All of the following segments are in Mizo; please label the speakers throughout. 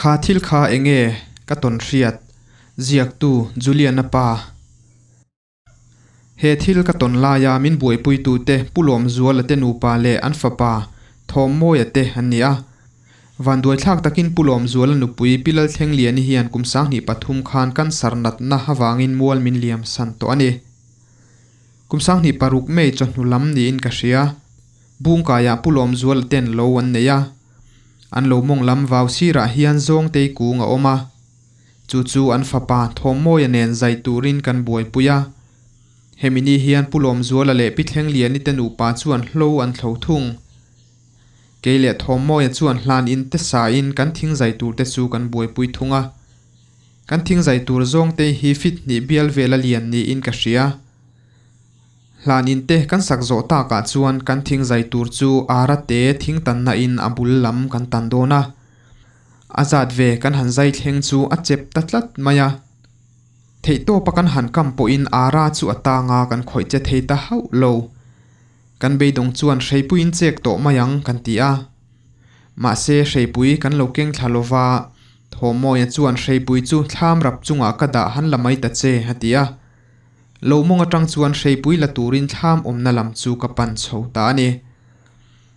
Speaker 1: Kha thil kha enge ka tawn hriat? Ziaktu Juliana pa. He thil ka tawn laia min buaipuitute Pu Lawmzuala te nupa leh an fapa Thawmmawia te an ni a. Vanduaithlak takin Pu Lawmzuala nupui Pi Lalthlengliani hian kum 23 khan cancer natna avangin mual min liam san tawh a ni. Kum 26 May chawhnu lam niin ka hria. Bungkaiah Pu Lawmzuala ten lo an nei a. An lo mawng lam vau sirah hian Zawngtei kung a awm a. Chu chu an fapa Thawmmawia nen zai turin kan buaipui a. Hemi ni hian Pu Lawmzuala leh Pi Thlengliani te nupa chuan hlo an thlo thung. Kei leh Thawmmawia chuan hlan in te sain kan thing zai tur te chu kan buaipui thung a. Kan thing zai tur Zawngtei hi fit hnih bial vel a lian niin ka hria. Hlan in te kan sak zawh takah chuan kan thing zai tur chu ara te thing tanna in a bul lam kan tan dawn a. A zat ve kan han zai thleng chu a chep ta tlat mai a. Theihtawpa kan han kam pawhin ara chu a tanga kan khawih che thei ta hauh lo. Kan beidawng chuan hreipuiin chek tawh mai ang kan ti a. Mahse hreipui kan lo keng thla lova, Thawmmawia chuan hreipui chu thlam rap chungah ka dah han la mai ta che a ti a. Lo mawng atang chuan hreipui la turin thlam awmna lam chu ka pan chho ta a ni.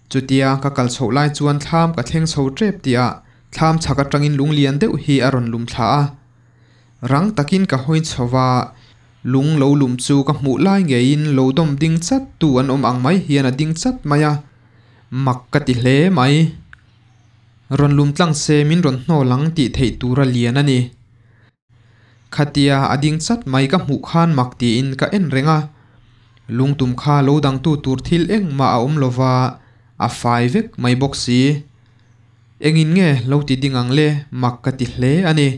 Speaker 1: Chutia ka kal chhoh lai chuan thlam ka thleng chho tep tihah thlam chhak atangin lung lian deuh hi a rawn lum thla a. Rang takin ka hawi chho va, lung lo lum chu ka hmuh lai ngeiin lo dawm ding chat tu an awm ang mai hian a ding chat mai a, mak ka ti hle mai. Rawn lum tlang se min rawn hnawl ang tih theih tura lian a ni. Khatia a ding chat mai ka hmuh khan mak tiin ka en reng a, lungtum kha lo dangtu tur thil engmah a awm lova, a fai vek mai bawk si. Engin nge lo ti ding ang le mak ka ti hle a ni.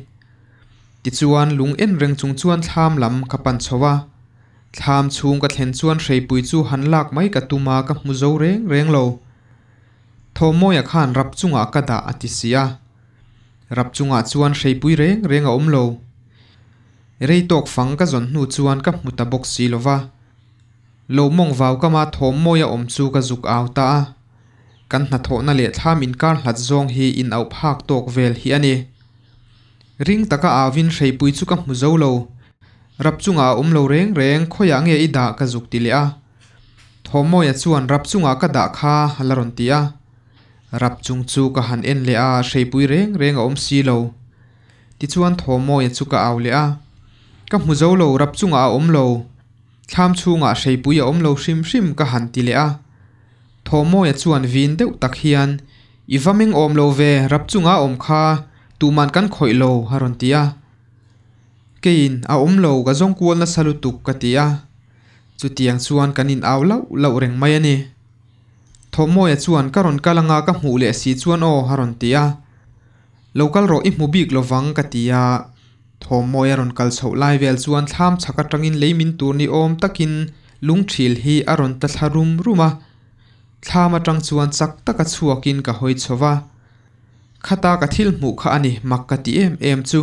Speaker 1: Tichuan lung en reng chung chuan thlam lam ka pan chho a, thlam chhung ka thlen chuan hreipui chu han lak mai ka tum a ka hmu zo reng reng lo. Thawmmawia khan rap chungah ka dah a ti si a. Rap chungah chuan hreipui reng reng a awm lo. Rei tawk fang ka zawn hnu chuan ka hmu ta bawk si lo va. Lo mawng vau kama thawm mawi a awm chu ka zuk au ta a. Kan hnathawhna leh thlam inkar hlat zawng hi in auh phak tawk vel hi a ni. Ring taka auin hreipui chu ka hmu zo lo. Rap chungah a awm lo reng reng khawiah nge i dah ka zuk ti leh a. Thawmmawia chuan rap chungah ka dah kha a la rawn ti a. Rap chung chu ka han en leh a, hreipui reng reng a awm si lo. Tichuan Thawmmawia chu ka au leh a, Ka hmu zo lo, rap chungah a awm lo. Thlam chhungah hreipui a awm lo hrim hrim ka han ti leh a. Thawmmawia chuan vin deuh tak hian, I va meng awm lo ve, rap chungah a awm kha, tuman kan khawih lo a rawn ti a. Keiin, A awm lo, ka zawng kual nasa lutuk ka ti a. Chutiang chuan kan in au lauh lauh reng mai a ni. Thawmmawia chuan ka rawn kal anga ka hmuh leh si chuan aw a rawn ti a. Lo kal rawh i hmu bik lovang ka ti a. Thawmmawia rawn kal chhoh lai vel chuan thlam chhak atangin lei min tur ni awm takin lung thil hi a rawn ta thla rum rum a. Thlam atang chuan chak taka chhuakin ka hawi chho va. Khata ka thil hmuh kha a ni mak ka ti em em chu.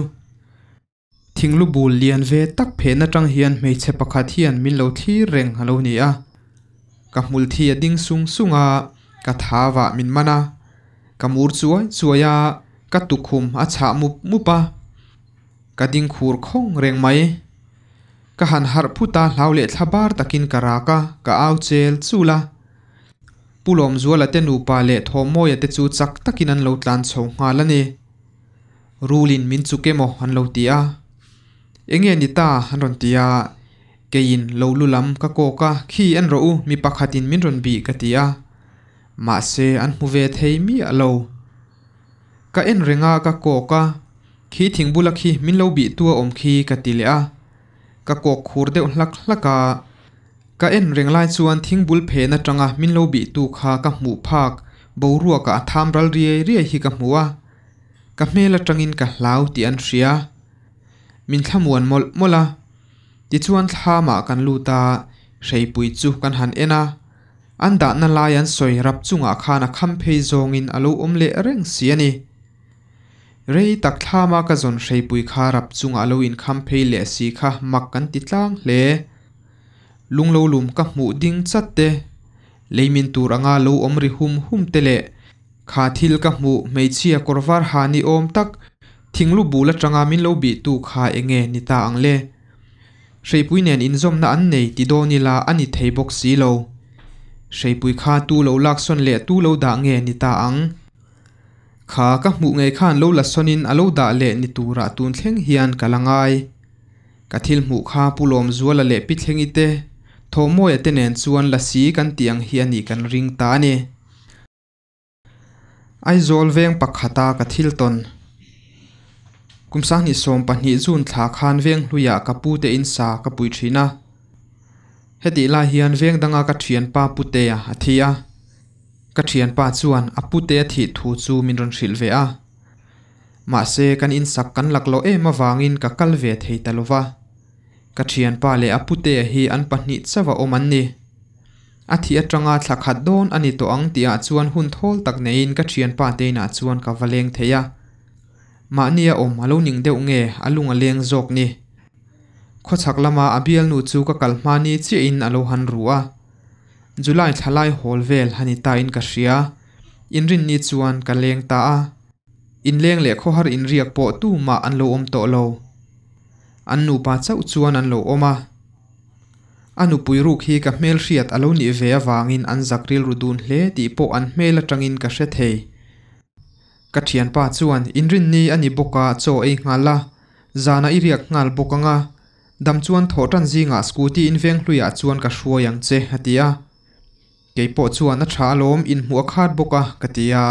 Speaker 1: Thinglu bul lian ve tak phen atang hian hmeichhe pakhat hian min lo thlir reng a lo ni a. Ka hmul thi a ding sung sung a, ka thavah min man a. Ka mur chuai chuai a, ka tukhum a chhah mup mup a. Ka ding khur khawng reng mai. Ka han harh phut a, hlau leh thla bar takin ka rak a, ka au chel chul a. Pu Lawmzuala te nupa leh Thawmmawia te chu chak takin an lo tlan chho nghal a ni. Rulin min chuk emaw an lo ti a. Enge ni ta an rawn ti a. Keiin lo lu lam ka kawk a, khi en rawh u, mi pakhatin min rawn bih ka ti a. Mahse an hmu ve thei miah lo. Ka en reng a ka kawk a, khi thingbula khi min lo bih tu a awm khi ka ti leh a. Ka kawk khur deuh hlak hlak a. Ka en reng lai chuan thingbul phen atanga min lo bih tu kha ka hmuh phak, boruakah a tham ral riai riai hi ka hmu a. Ka hmel atangin ka hlau tih an hria. Min thlamuan mawlh mawlh a. Tichuan thlamah kan lut a, hreipui chu kan han en a. An dahna lai an sawi rap chungah khan a kham phei zawngin a lo awm leh reng si a ni. Rei tak thlama ka zawn hreipui kha rap chungah a lo inkham phei leh si kha mak kan ti tlang hle. Lunglo lum ka hmuh ding chat te, leimin tur anga lo awm ri hum hum te leh Kha thil ka hmuh hmeichhia kawr var ha ni awm tak. Thinglu bul atanga min lo bih tu kha enge ni ta ang le? Hreipui nen inzawmna an nei ti dawn ila a ni thei bawk si lo. Hreipui kha tu lo lak sawn leh tu lo dah nge ni ta ang? Kha ka hmuh ngei khan lo la sawnin a lo dah leh ni turah tun thleng hian ka la ngai. Ka thil hmuh kha Pu Lawmzuala leh Pi Thlengi te, Thawmawia te nen chuan lasi kan tih ang hi a nih kan ring ta a ni. Aizawl veng pakhata ka thil tawn. Kum 2020 June thla khan veng hluiah ka pu te in sa ka pui thin a. Hetih lai hian veng danga ka thianpa Putea a thi a. Ka thianpa chuan a Putea thih thu chu min rawn hrilh ve a. Mahse kan insak kan lak loh em avangin ka kal ve thei ta lo va. Ka thianpa leh a Putea hi an pahnih chauh a awm an ni. A thih atanga thla khat dawn a ni tawh ang tihah chuan hun thawl tak neiin ka thianpa te inah chuan ka va leng thei a. Mahni a awm a lo ning deuh nge a lung a leng zawk ni. Khawchhak lama a bialnu chu ka kal hma ni chiahin a lo han ru a. July thla lai hawl vel a ni ta in ka hria. Inrinni chuan ka leng ta a. Inleng leh khawhar inriak pawh tumah an lo awm tawh lo. An nupa chauh chuan an lo awm a. A nupui ruk hi ka hmelhriat a lo nih ve avangin an zak rilru dun hle tih pawh an hmel atangin ka hre thei. Ka thianpa chuan, Inrinni a ni bawk a, chaw ei nghal la, zanah i riak nghal bawk ang a, dam chuan thawh tan zingah scooty in veng hluiah chuan ka hruai ang che, a ti a. Kei pawh chuan a tha alawm, inhmuh a khat bawk a, ka ti a.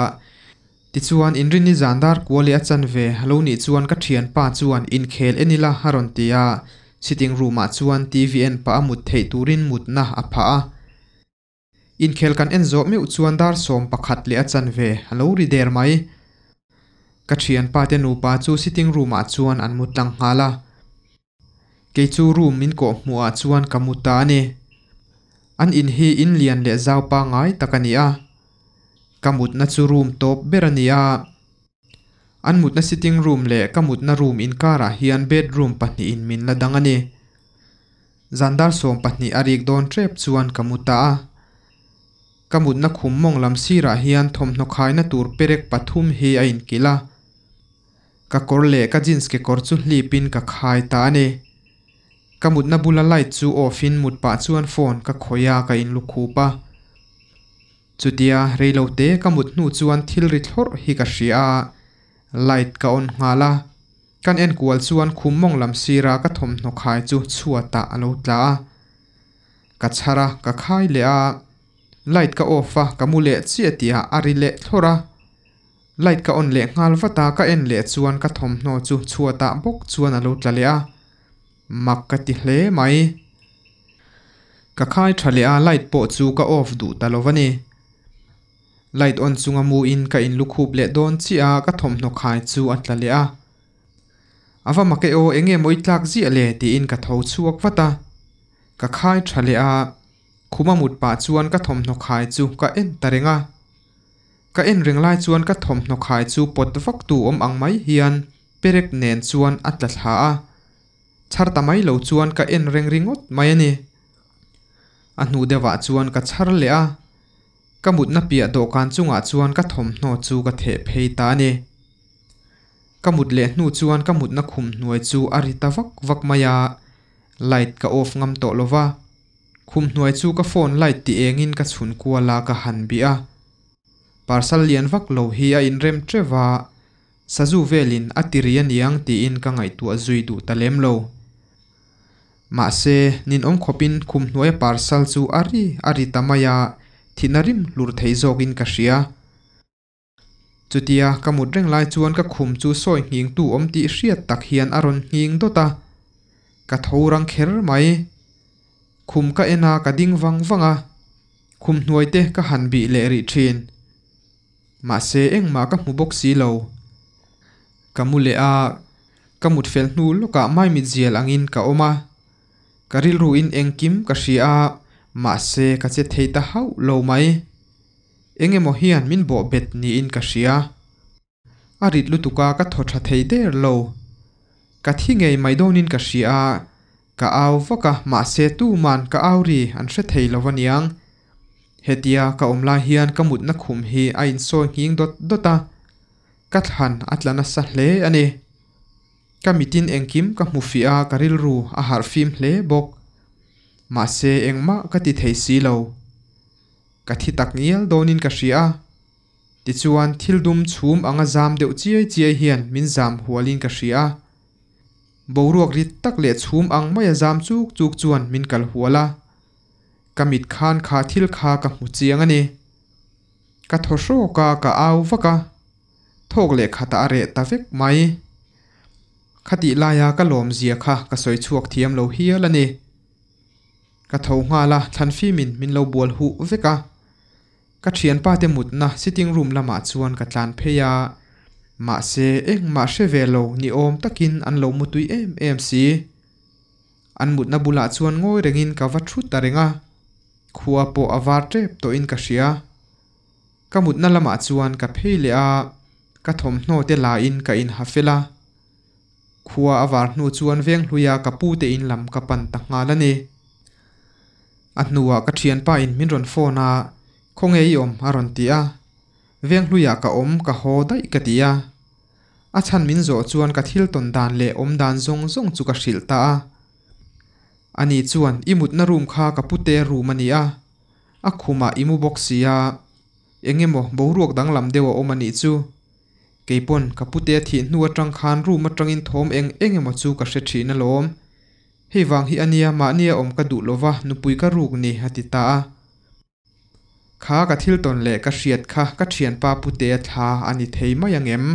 Speaker 1: Tichuan, Inrinni zan dar kua leh a chanve a lo nih chuan ka thianpa chuan inkhel en ila a rawn ti a, sitting room ah chuan TV en pah a mut theih turin mutna a phah a. Inkhel kan en zawh meuh chuan dar 11 leh a chanve a lo ri der mai. Ka thianpa te nupa chu sitting room ah chuan an mu tlang nghal a. Kei chu room min kawh hmuh ah chuan ka mu ta a ni. An in hi in lian leh zau pangngai tak a ni a. Ka mutna chu room tawp ber a ni a. An mutna sitting room leh ka mutna room inkarah hian bedroom pahnihin min la dang a ni. Zan dar 12 a rik dawn tep chuan ka mu ta a. Ka mutna khum mawng lam sirah hian thawmhnaw khaina tur perek pathum hi a inkilh a. Ka kawr leh ka jeans kekawr chu hlipin ka khai ta a ni. Ka mutna bula light chu off in mut pah chuan phone ka khawih a, ka inlukhup a. Chutia reilote ka mut hnu chuan thil ri thlawrh hi ka hria a, light ka on nghal a. Kan en kual chuan khum mawng lam sira ka thawmhnaw khai chu chhuatah a lo tla a. Ka chhar a, ka khai leh a. Light ka off a, ka mu leh chiah tihah a ri leh thlawrh a. Light ka on leh nghal vat a, ka en leh chuan ka thawmhnaw chu chhuatah bawk chuan a lo tla leh a. Mak ka ti hle mai. Ka khai tha leh a, light pawh chu ka off duh ta lo va ni. Light on chunga mu in ka inlukhup leh dawn chiah a, ka thawmhnaw khai chu a tla leh a. A va mak e aw, enge maw i tlak ziah le tiin ka tho chhuak vat a. Ka khai tha leh a, khuma mut pah chuan ka thawmhnaw khai chu ka en ta reng a. Ka en reng lai chuan ka thawmhnaw khai chu pawt vak tu awm ang mai hian perek nen chuan a tla thla a. Chhar ta mai lo chuan ka en reng ringawt mai a ni. A hnu deuhah chuan ka chhar leh a, ka mutna piah dawhkan chungah chuan ka thawmhnaw chu ka theh phei ta a ni. Ka mut leh hnu chuan ka mutna khum hnuai chu a ri ta vak vak mai a, light ka off ngam tawh lo va. Khum hnuai chu ka phone light ti engin ka chhun kual a ka han bih a. Parcel lian vak lo hi a inrem teuh a, sazu velin a ti ri aniang tiin ka ngaihtuah zui duh ta lem lo. Mahse, ninawm khawpin khum hnuaia parcel chu a ri a ri ta mai a, thihna rim hlur thei zawkin ka hria. Chutia ka mut reng lai chuan ka khum chu sawi nghing tu awm tih hriat tak hian a rawn nghing dawt a, ka tho rang kher mai. Khum ka en a, ka ding vang vang a, khum hnuai te ka han bih leh rih thin. Mahse engmah ka hmu bawk si lo. Ka mu leh a, ka mut fel hnu lawkah maimit zial angin ka awm a, ka rilruin engkim ka hria a, mahse ka che thei ta hauh lo mai. Eng emaw hian min bawh bet niin ka hria. A rit lutuk a ka thaw tha thei der lo. Ka thi ngei mai dawnin ka hria a, ka au vak a mahse tuman ka au ri an hre thei lo aniang. Hetia ka awm lai hian ka mutna khum hi a insawi nghing dawt dawt a, ka thlan a tla nasa hle a ni. Ka mitin engkim ka hmu fiah a, ka rilru a harh fim hle bawk. Mahse engmah ka ti thei si lo. Ka thi tak ngial dawnin ka hria a. Tichuan thil dum chhum anga zam deuh chiai chiai hian min zam hualin ka hria a. Boruak rit tak leh chhum ang maia zam chuk chuk chuan min kal hual a. Ka mit khan kha thil kha ka hmu chiang a ni. Ka thaw hrawk a, ka au vak a. Thawk leh khatah a reh ta vek mai. Khatih laia ka lawmzia kha ka sawi chhuak thiam lo hial a ni. Ka tho nghal a, thlanfimin min lo bual huh vek a. Ka thianpa te mutna sitting room lamah chuan ka tlan phei a, mahse engmah hre ve lo ni awm takin an lo mutui em em si. An mutna bulah chuan ngawi rengin ka va thu ta reng a, khua pawh a var tep tawhin ka hria. Ka mutna lamah chuan ka phei leh a, ka thawmhnaw te lain ka inha fel a. Khua a var hnu chuan Venghluia ka pu te in lam ka pan ta nghal a ni. A hnuah ka thianpa in min rawn phone a, Khawnge i awm? a rawn ti a. Venghluiah ka awm, ka haw daih ka ti a. A chhan min zawh chuan ka thil tawn dan leh awm dan zawng zawng chu ka hrilh ta a. Ani chuan, I mutna room kha ka pute room a ni a, a khumah i mu bawk si a, eng emaw boruak danglam deuh a awm a nih chu. Keipawn ka pute thih hnu atang khan room atangin thawm eng eng emaw chu ka hre thin alawm. Hei vang hi ania mahnia awm ka duh lova nupui ka ruk ni a ti ta a. Kha ka thil tawn leh ka hriat kha ka thianpa Putea thla a ni thei mai ang em?